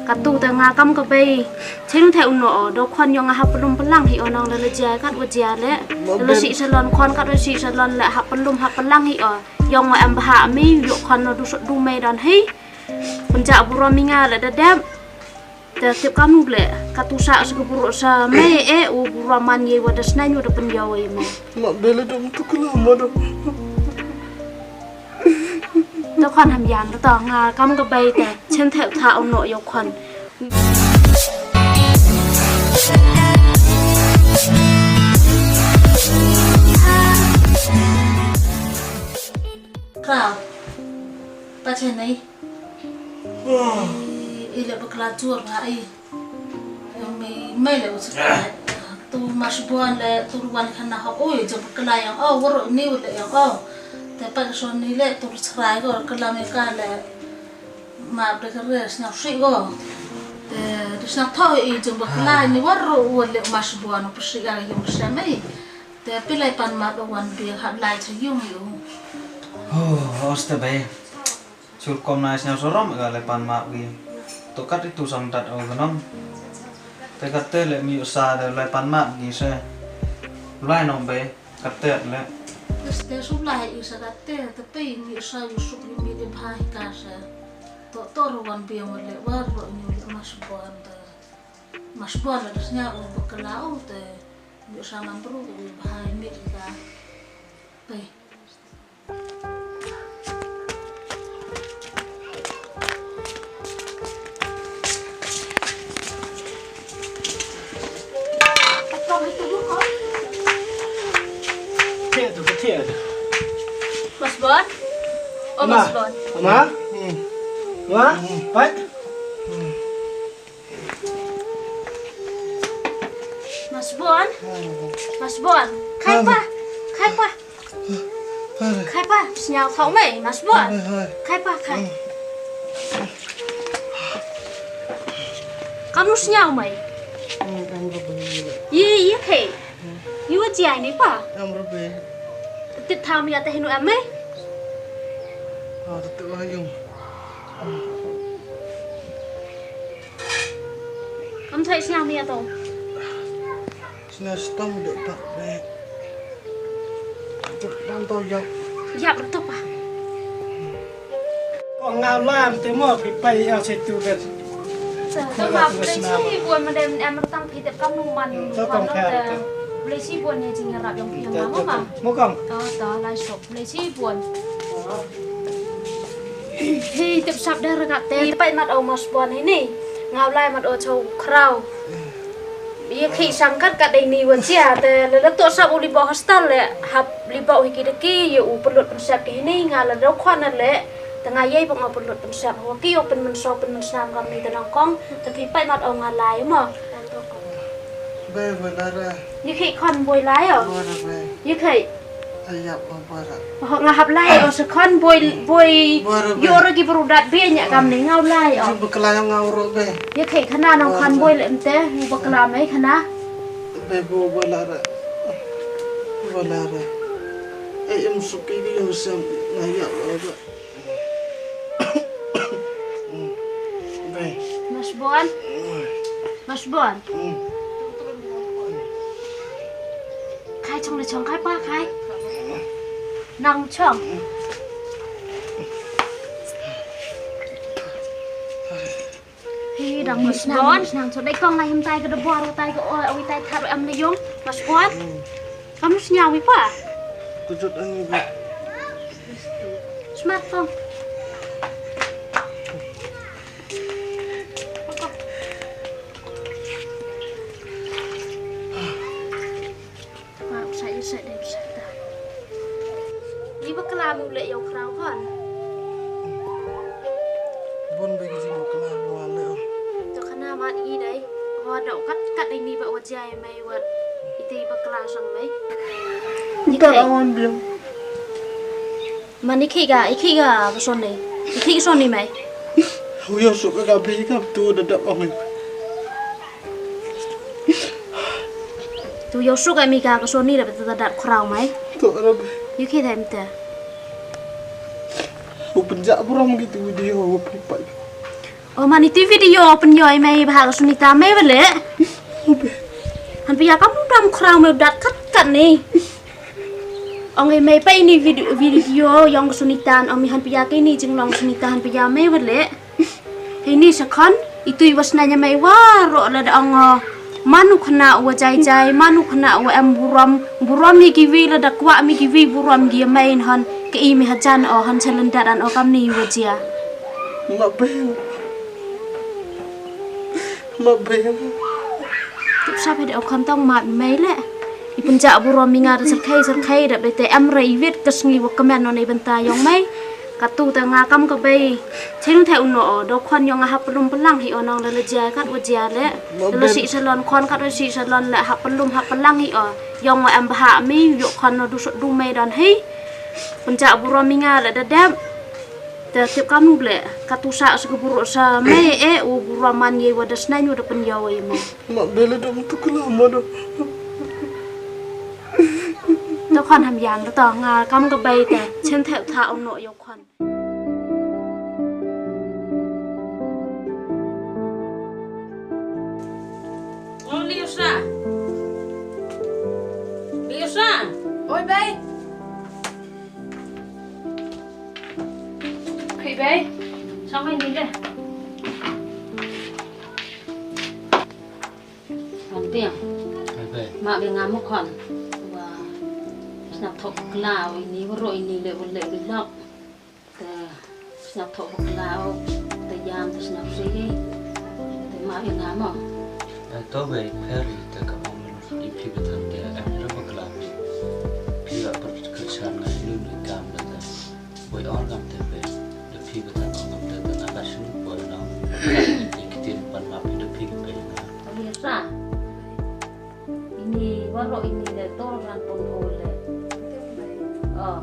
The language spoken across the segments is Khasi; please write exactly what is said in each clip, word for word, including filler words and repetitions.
Katu te nga kam ka bei. Chim the u noh o, do khon yong nga hap pynlum pynlang hi o nong da la jia kat wa jia le. Da la si salon khon kat wa si salon le hap pynlum hap pynlang hi o. Yong wa em bha mi yo khon no du sot du mei don hi. Pynja burom mi nga le da dep. Te tip kam nu le katu sa sa ka buro sa mei e u burom man ye wa da snai nu da pynjaw ye mo. Ma bele dum tu kala ma dum. To khon ham yang to nga kam ka bei te chen the tha u noh yo khon. Kau. Pa chen nei. I le bakla jur ha i. Yong mei mei le u sa. Tu mas bon le tu ruan khana ha. Oi jong bakla yang o wor ni le yang o. Te pa so ni le tu srai ko kala me ka le. Ma de ka re sna si ko. Te tu sna tho i jong bakla ni wor u le mas bon u psi ga yong sa mei. Te pilai pan ma do wan bi hap lai sa yong yu. Oh, oste be. Sul kom na sñiaw sorom ka le pan map gi. To kat itu sam tat o gnong. Te kat te le mi usa de le pan map gi se. Lai nong be kat te le. Te te su lai i sa kat te te pe mi usa yu suk ni mi de bha hi ka se. To to ro wan bi mo le war ro ni le mas bon te. Mas bon le sñiaw o bakla o te. Mi usa man bru u bha mi ka. Pe. Masbon? Oh, Masbon. Ma? Ma? Pat? Masbon? Masbon? Khai pa? Khai pa? Khai pa? Sñiaw thaw mei, Masbon? Khai pa, khai. Kam nu sñiaw mei? Ye, ye khai. Ye wa jiai ni pa? Tit tham ya te hinu am mei? Kam thai sñiaw ni ato. Sñiaw stom de tak be. Dang to yap. Yap to pa. Ko nga lam te mo phi pai ya se tu de. To ma pule chi buan ma dem em tang phi te kam nu man nu kan no te. Pule chi buan ni jing rap yong phi yong ma ma. Mo kong. To to lai sok. Pule chi buan. Hi tip sap da rakat te. Hi pai mat o Masbon hi ni. Ngau lai mat o chau krau. Ye khi sang kat kat dei ni wa chia te le le to sap u li ba hostel le hap li ba hi ki de ki ye u pelut pensap ki hi ni nga le do khon le te nga ye ba nga pelut pensap wa ki yo pen men so pen men snam kam ni te nong kong te phi pai mat o nga lai mo. Be be la ra. Ye khi khon boi lai o. Ye khi. Ayap ba bara. Ho nga hap lai o se khon boi boi. Bara be. Yo ro ki bru dat be nya kam ni ngau lai o. Ju bakla yang ngau ro be. Ye khai khana nong khon boi le mte u bakla mei khana. Be bo bala ra. Bala ra. Ai em suki bi yo sem na ya ba. Masbon. Masbon. Khai chong le chong khai pa khai. Nang chong. Hi dang Masbon. Nang chong dei kong lai him tai ka de bor tai ka oi awi tai thar am le yong. Masbon. Kam sñiaw mi pa? Kujut ani ba. Smartphone. Ma usai usai dei usai ta. Ni bakla mu le yow krau kan. Bun be ki jing bakla mu le. To khana ma ni dei. Wa do kat kat dei ni ba wa jai mai wa. Ite bakla sang mai. Ntar awan biang. Mani khi ga, i khi ga ka son ni. I khi ka son ni mai. Hu yo suk ka bi ka tu da dap ong. Tu yo suk ka mi ka ka son ni da da dap krau mai. Tu ra bi. I khi thai mta. U penjak burom gitu video u pai pai. O man iti video pynïoh ïa mei bha ka Sunita mei ba leh. Han pia kam dam khraw mei dat kat kat ni. Ong ïa mei pei ni video, video ïong ka Sunita, ong mei han pia kei ni jinglong Sunita han pia mei ba leh. Hei ni sa khon itu i wasna nya mei waroh la da ong, o, man u khana u wa jai jai, man u khana u wa em burom, burom ïa kiwi la da kwah mei kiwi burom ïa mei, hon ka i mei hajan o hon sa lyndet an o kam ni wa jia. Ma beng. Ma beng. Tup sa pede o khon tong ma mei leh. I pynjah burom ïa nga da syrkhei syrkhei da bete em ra i wit ka sngi wa kmen o nei bynta ïong mei. Katu te nga kam ka bei. Chenu the uno o do khon ïong nga hap pynlum pynlang hi o nong da la jia kat wa jia leh. Da la si salon khon kat wa si salon leh hap pynlum hap pynlang hi o. Ïong wa em bha mei ïoh khon no du sot du mei don hi. Pynjah burom ïa nga leh da dep. Te tip kam nu leh katu sa sa ka burom sa mei e u burom man ïa wa da snai nu da pynïoh ïa mei. Ma bele dom tu kula ma do. To khon ham ïam to nga kam ka bei te chen the tha o no ïa khon. Lisa. Lisa. Oi bei. Khei bei. Sang mai ni de. Khon tiang. Khei bei. Ma be nga mo khon. Wa. Snap thok kla ini waro ini le wale bilok. Te snap thok bakla o, te jam te snap si hi. Te ma ïa nga mo. Ai to bei pher hi te ka ong i phi ba than te em re bakla phi. Phi ba per ka chan nga nu nu kam da te. Boi or kam te bei. Da phi ba than ong kam te te na ka shu boi na. Te kitin pan ma phi da phi ka bei na. Oi sa. Ini waro ini le to ran pun o le. Oh.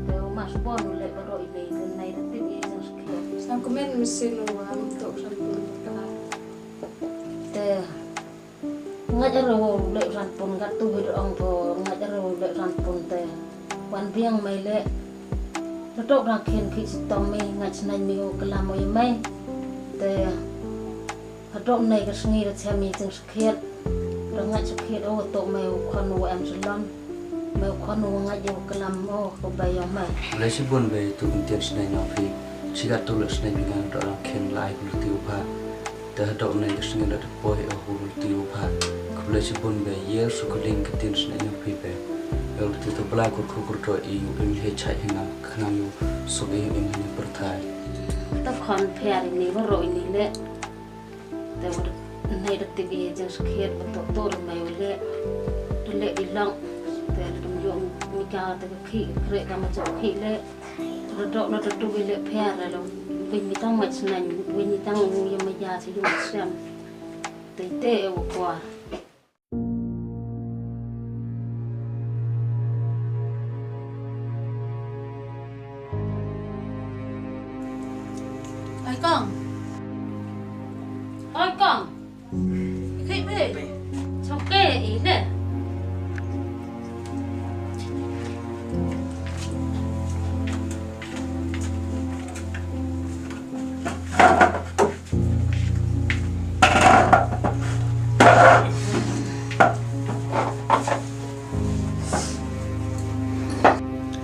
Te mas pon le waro ini le nai te ti jang skhe. Sang komen mesin wa am to ran pun kala. Te ngat ro le ran pun gat tu hid ong ko ngat ro le ran pun te. Wan biang mai le. Ro to ran khen khi sitom mi ngat snai mi o kala mo ye mai. Te Haduh mynne ka sngi da chem ïa jingskhiat. Da ngait skhiat o to mei u khon u em salon. Mei u khon u ngait ïa u klam o ka bei ïa mei. Khublei shibun bei tu ktien sneng ïa phi. Shi katto leh sneng phi ngan da ong khen lai ku lti u bha. Da haduh mynne ka sngi da poi o ku lti u bha. Khublei shibun bei ïa su kuling ktien sneng ïa phi bei. Ïa lti to Blai kur kur kur to i u im he chai hina khnang ïa u suk i im hina pyrthai. Ta khon pher ini baroh ini leh. Te wat nei da tip ïa jingskhiat ba to tur mei u leh. Da leh i long. Te da dum ïoh mi ka te ka khih kre ka ma jong khih leh. Da dok na da tu i leh pher da long. Win mi tang mait sneng, win mi tang u ïa ma ïa si ïa sem. Te te e u kwar. Oi kong. Oi kong. Khit bit. Choke i le.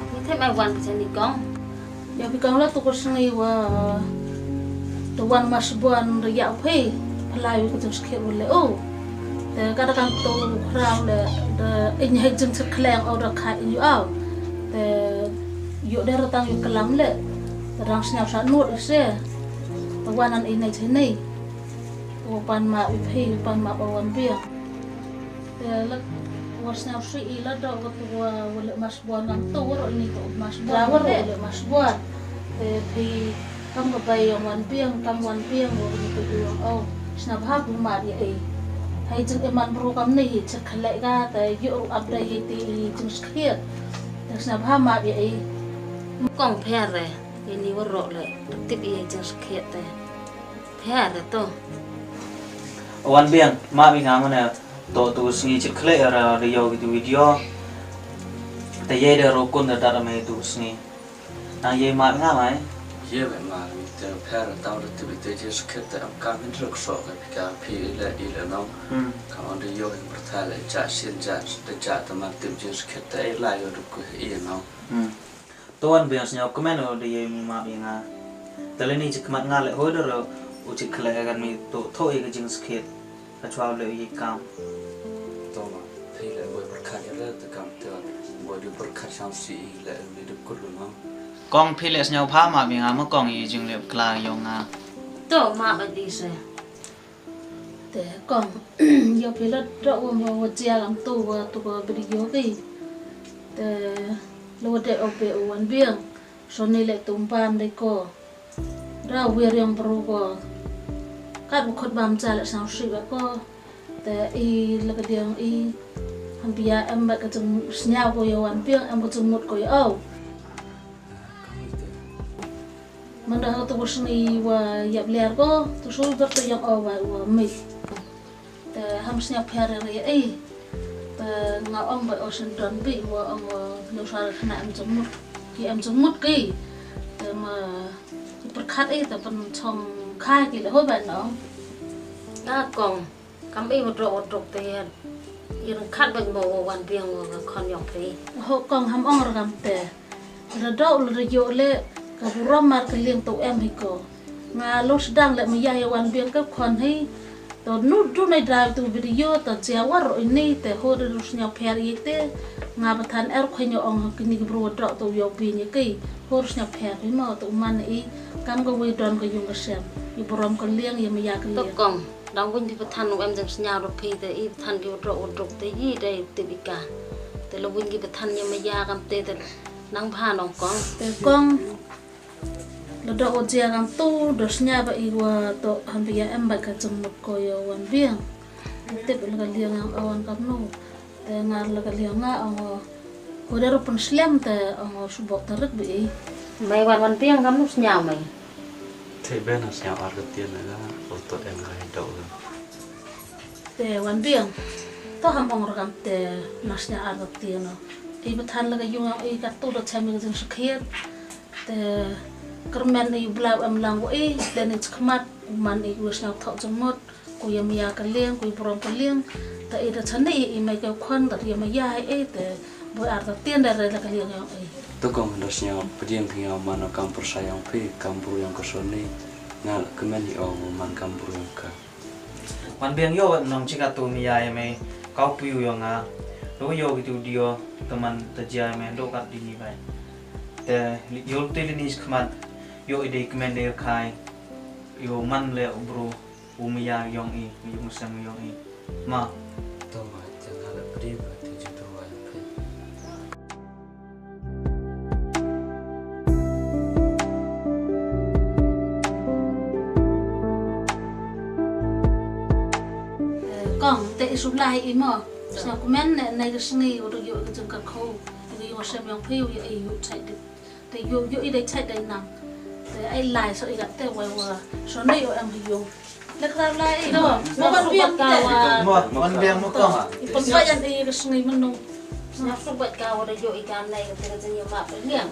Ngi thep mai wan ka jani kong. Ïa phi kong la tu ka sngi wa tu wan mas buan da ïa phi phlai ka jingskhiat wa le o. Te ka da kan tu khraw le da in hei jingskhiat khleng o da kha in yu au. Te yu de ra tang yu klam le. Te rang sñiaw sa nut ise. Te wan an in hei jeni. Wa pan ma ïa phi, wa pan ma ba wan biang. Te lak wa sñiaw sui i la da wa tu wa wa leh mas buan ngan tu wa ro ini tu mas buan. Wa ro leh mas buan. Te phi kam ka bai ïong wan biang, kam wan biang wa ini tu ïong au. Sñiaw bha bu ma ïa i. Hai jing i man bru kam ni hi jingkhleh ka te ïoh ru ap dei hi ti i jingskhiat. Te sñiaw bha ma ïa i. Kong pher re, ini wa ro le, tip i jingskhiat te. Pher re to. Wan biang, ma bi nga mane. To tu sngi chit khleh ra de yo gitu video. Te ye de rokun de dar me tu sngi. Nang ye ma nga mai. Ye be ma. Te pher tang da tip ïa te jingskit te em kam hynrei ka soh ka pika phi i le i le nong. Hmm. Ka ong da ïoh ïa pyrthai le ja shin ja da ja te man tip jingskit te ei la ïoh da ku i nong. Hmm. To Wan Biang sñiaw kmen o da ïa mi map ïa nga. Te leni chi khmat nga le hoi da ro u chi khleh kan mi to tho ïa ka jingskit. Ka chwa leh ïa kam. To ma, phi leh boi pyrkhat ïa leh te kam te boi du pyrkhat shang si i leh ni du kut lu no. Kong phi leh sñiaw pha ma bi nga ma kong ïa jingleh kla yong nga. To ma ba di se. Te kong ïa phi leh dok wa ma wa jia lam tu wa tu wa video ki. Te lo wa de o pe o Wan Biang. So ni leh tum pam de ko. Ra wir ïong bru ko. Kat u khut bam cha leh sang shi ba ko. Te i la ka diang i. Ham pia em ba ka jung sñiaw ko ïa Wan Biang em ka jung mut ko ïa au. Manda ha tu ko sngi wa ïap ler ko. Tu sui ber tu ïong au wa wa mi. Te ham sñiaw pher ïa ei. Te nga ong ba o sendon bi wa ong wa nusar khana em jung mut. Ki em jung mut ki. Te ma ki pyrkhat i te pynchong khai ki le ho ba no. Nga kong kam i wa drok wa drok te ïa. Ïa rang khat ba mo wa Wan Biang wa nga khon yong phi. Ho kong ham ong ragam te. Ra dok la ra ïoh le ka burom mar ka liang to em hi ko. Nga lo sdang le ma ïa ïa Wan Biang ka khon hi. To nu du nai drive tu video to jia war ro ini te ho da du sñiaw pher i te. Nga ba than er khoi ño ong ha kini ki bru wa drok to ïoh bi ñi ki. Ho da sñiaw pher hi mo to man i. Kam ka wei don ka yung ka sem. I burom ka liang ïa ma ïa ka liang. To kong. Dang win bi pathan u em jam sñiaw ro phi te i pathan ki wa drok wa drok te i dei tip i ka. Te lo win ki pathan ïa ma ïa kam te te nang bha nong kong. Te kong la dok wa jia kam tu do sñiaw ba i wa to han bi ya em ba ka jung mut ko ïa Wan Biang. Tip la ka liang yang awan kam nu. Te nga la ka liang nga ong o. Ko da ro pun slem te ong o subok tarik bi i. Mai Wan Wan Biang kam nu sñiaw mai. Te ben na sñiaw ar ka tian na ga, o to em ga hi dok ga. Te Wan Biang, to ham ong rakam te na sñiaw ar ka tian no. I pathan la ka yung i ka tu do chem i ka jing sakhiat. Te kermen i blau em lang wa i, te ni chakmat, man i wa sñiaw thok jengmot. Ku ïa ma ïa ka liang, ku ïa burom ka liang. Ta i da chani i mai ka khon da ïa ma ïa i te boi ar ta tien da re da ka liang yong i. To kong da sñiaw pdiang ki ïa man kam pyrsa yong phi, kam bru yong ka soni. Nga kmen i o man kam bru yong ka. Wan Biang ïoh nong chika tu ma ïa i mai kau piu yong nga. Do ïoh ki tu dio teman ta jia i mai do kat di ni bai. Te ïoh te li ni khmat ïoh i dei kmen dei khai. Ïoh man le u bru. U maya yong i, u yung sem yong i. Ma. To ma, te nga la pdi ba te ju tu wa phi. Kong, te i sublai i mo. Sa kumen ne, ne ka sngi u ru yu ka jung ka kho. Ka yung sem yong phi u ya i yu chai dit. Te yu yu i dei chai dei nang. Te ai lai so i gat te wai wa. So nei o em hi yu. Le kra lai i. No, mo ban biang te. Mo ban biang mo kong. I pon ba yan i ka sngi menu. Sñiaw suk bait ka wa da yu i ka nei ka te ka jing ya ma pon biang.